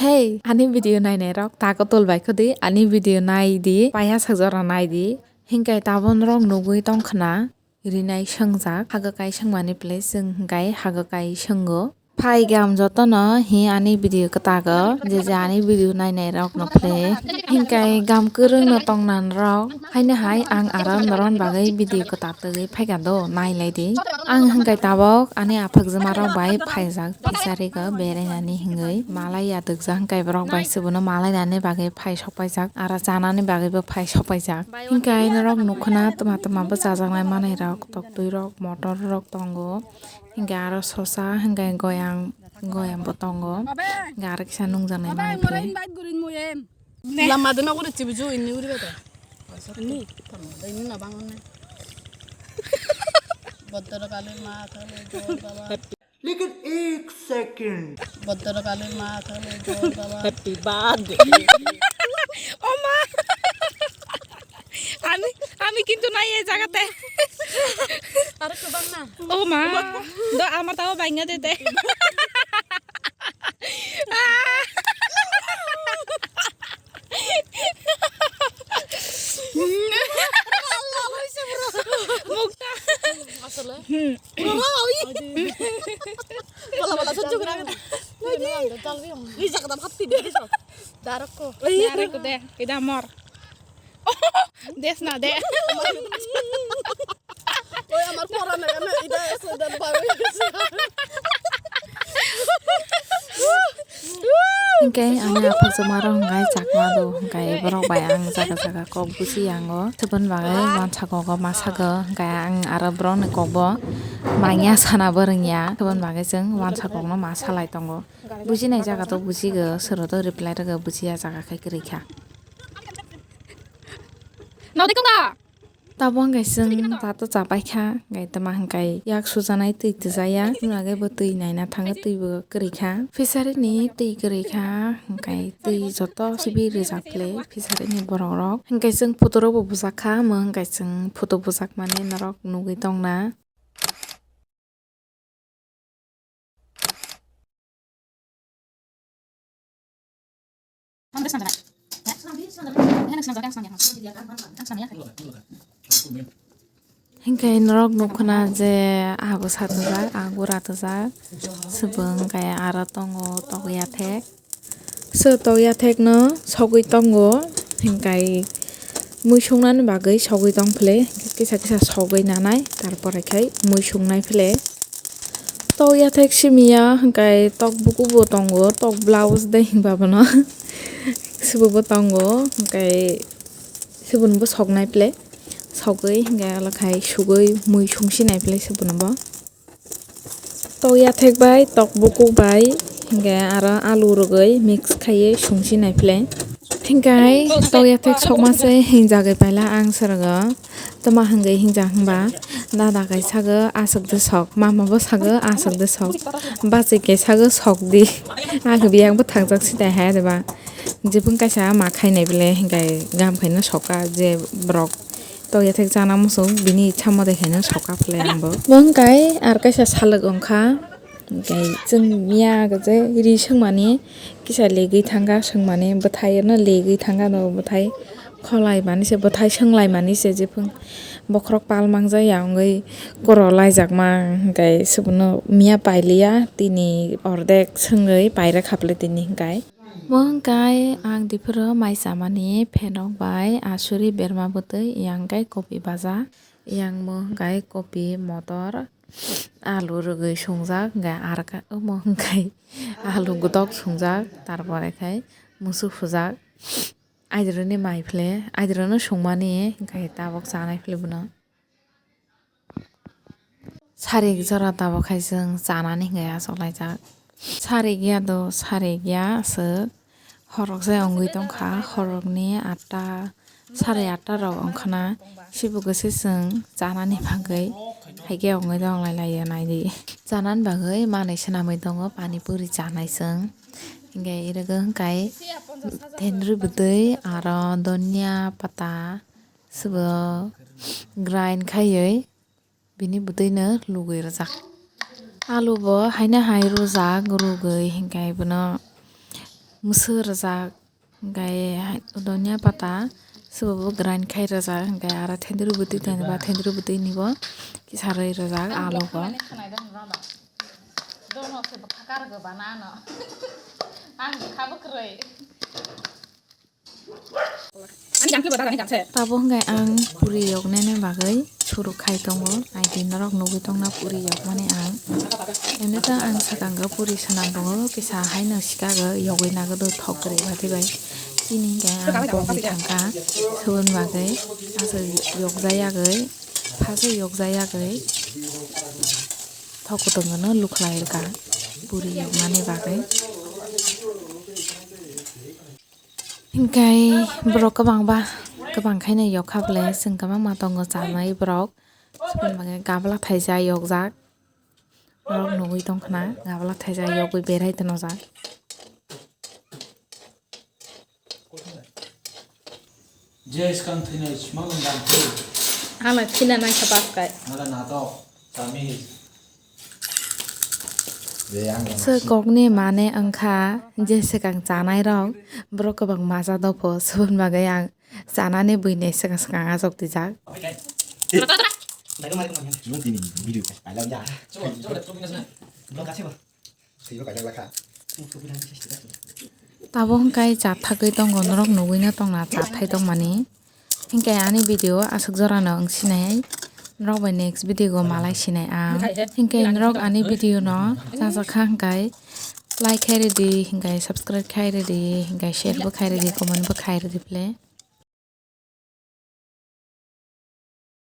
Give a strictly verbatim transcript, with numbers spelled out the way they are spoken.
Hey, ani video nainai rok tago tol bai khodi, ani video nai di, paiya sajora nai di. Hinkai tabon rok nugui tong khna, rinai swngjak, hago kai swngmani phle chwng hinkai hago kai swngo. Phai gam jotono hi ani video kwtago, je je ani video nainai rok no phle. Hinkai gam kwrwng no tongnan rok, haino hai ang aro noron bagwi video kwta twi phaikha do, nailai di. Ang hinkai tabok ani aphakjwma rok bai phaijak. Fishery go berainani hingwi malai ya twkjak, hingkai borok bai se bono malainani bagwi phai sokpaijak, aro chanani bagwibo phai sokpaijak. Hingkai norok nukhuna twma twma bwchajaknai manwirok, toktwirok, motorrok tongo, hingkai aro sosa, hingkai goyang, goyangbo tongo, hingkai aro kisa nungjaknai manwi phai. Lama dena uri chibuju inni uri beta. Inni, inni na bangun ne. Boddor kali ma thale jol baba. Lekin ek second. Boddor kali ma thale jol baba. Happy birthday. O ma. Ami, ami kintu nai e jagate. Aro kwbang na. O ma. Do amar tao bainga dete. Mukta. Asole. Hmm. Bala bala sojjo gora. Ni jaga da bhatti de. Darko. Darko de. Ida mor. Des na de. Oi, amar pora na kana ida sodan bagwi. Hingke ani aphakjwma rok hingkai chakma do, hingkai borok bai ang jaga jaga kok busi yango. Sebon bagwi wansa kogo ma sago, hingkai ang aro borok ni kok bo manya sana bo rwngya. Sebon bagwi chwng wansa kok no ma salai tongo. Businai jaga to busigo, sero to reply rwgo, busiya jaga khai kwrwi kha. Nodi konga. Tabuk hwnkhe chwng ta to chapai kha, hwnkhe tama hwnkhe yak sujanai twi twijaya, hwnwi bo twi naina thangwi twi bo kwrwi kha. Fishery ni twi kwrwi kha, hwnkhe twi joto sibi rijak le fishery ni borok rok. Hwnkhe chwng photo rok bo bujak kha, omo hwnkhe chwng photo bujak mani norok nugwi tongna. Hingke norok nukuna je abo satujak, agura tujak, subung kaya aro tongo tokya thek. So tokya thekno sogwi tongo, hinkai mui sungnani bagwi sogwi tong phele, kisa kisa sogwi nanai, tarpore khai mui sungnai phele. Tokya thek simiya, hinkai tok bukubo tongo, tok blouse de hinba bono. Sibubo tongo, hinkai sibunbo soknai phele, sogwi hinkai alakhai sugwi mui sungsinai phele sibunobo. Tokya thek bai, tok bukuk bai, hingke aro alu rwgwi mix khaiwi sungsi naiphile. Hingke hai tokya thek sokma se hinjagwi paila ang sorogo. Toma hingwi hingjak hingba, dada kai sago aswk de sok, mama bo sago aswk de sok, bachai kai sago sok di. Ang biyang bo thangjak si dai hai de ba. Jibwng kaisa ma khainai bele hingke gam khaino soka je borok. Tokya thek chana muchung bini ichha mote khaino soka phle ang bo. Bo hwnkhe ar kaisa salwk wngkha. Hwnkhe chwng miya je ri swngmani kisa legwi thangkha swngmani bwthai no legwi thangkha no bwthai kholai mani se bwthai swng lai mani se jephung bokhorok pal mangjak ya wngwi koro laijakma hwnkhe se bono miya pailiya tini ordek swngwi paira khaple tini hwnkhe. Mo hwnkhe ang diphuru mai chamani phenok bai asuri berma bwtwi, yang khe kopi baja, yang mo hwnkhe kopi, motor, alu rwgwi sungjak, hwnkhe ar khe omo hwnkhe alu gwdok sungjak, tarpore khe musu hujak, adironi mai phle, adironi sungmani hwnkhe tabuk chanai phle bono. Sarik jora tabuk khai chwng chanani hwnkhe achoklaijak. Sarik ya do, sarik ya aswk. Horok se wngwi tongkha, horokni atta, sare atta rok wngkhana. Sibugo se chwng chanani bagwi haikhe wngwi tonglai laio naidi. Chanani bagwi manwi swnamwi tongo, pani puri chanai chwng. Hwnkhe irigo hwnkhe thendri bwtwi aro donya pata. Sibo grind khaiwi bini bwtwino lugwi rwjak. Alu bo haino hai rwjak, rwgwi hinkhe bono Mwswk rwjak, hwnkhe donia pata swbo bo grind khai rwjak, hwnkhe aro thendri bwtwi toniba thendri bwtwi nibo kisa rwi rwjak alogo. Tabuk hwnkhe ang puri yoknani bagwi suruk khai tongo, naidi norok nugwi tongna puri yokmani ang. Emnita ang swkango puri swnam tongo, kisa haino sikago yogwi nago do thok kwrwi bati bai. Chini hwnkhe ang bogwi thangkha, suboni bagwi aswk yokjayagwi, phaswk yokjayagwi thok kutungo no lukhlai rwkha puri yoknani bagwi. Hingkai borok kwbangba, kwbang khaino yokha bwle, chwng kwbangma tongo chanai borok. Chwng bagwi gabla thaisa yokjak. Borok nugwi tongkhna gabla thaisa yogwi berai tonojak. Je skang thwinai sima lwng dan thwi. Hala thina nai kha bap kai. Hala natok, tami. Swkokni mane wngkha je swkang chanai rok, borok kwbang maja dopho, suboni bagwi ang chanani buini swkang swkang achuk twijak. Tabuk hwnkhe chathagwi tongo, norok nugwino tongna chathai tongmani. Hingke ani video aswk jorano wng sinai, norok bai next video o malai sinai ang. Hingke norok ani video no chajak kha hingkai like khai rwdi, hingkai subscribe khai rwdi, hingkai share bo khai rwdi, comment bo khai rwdi phle.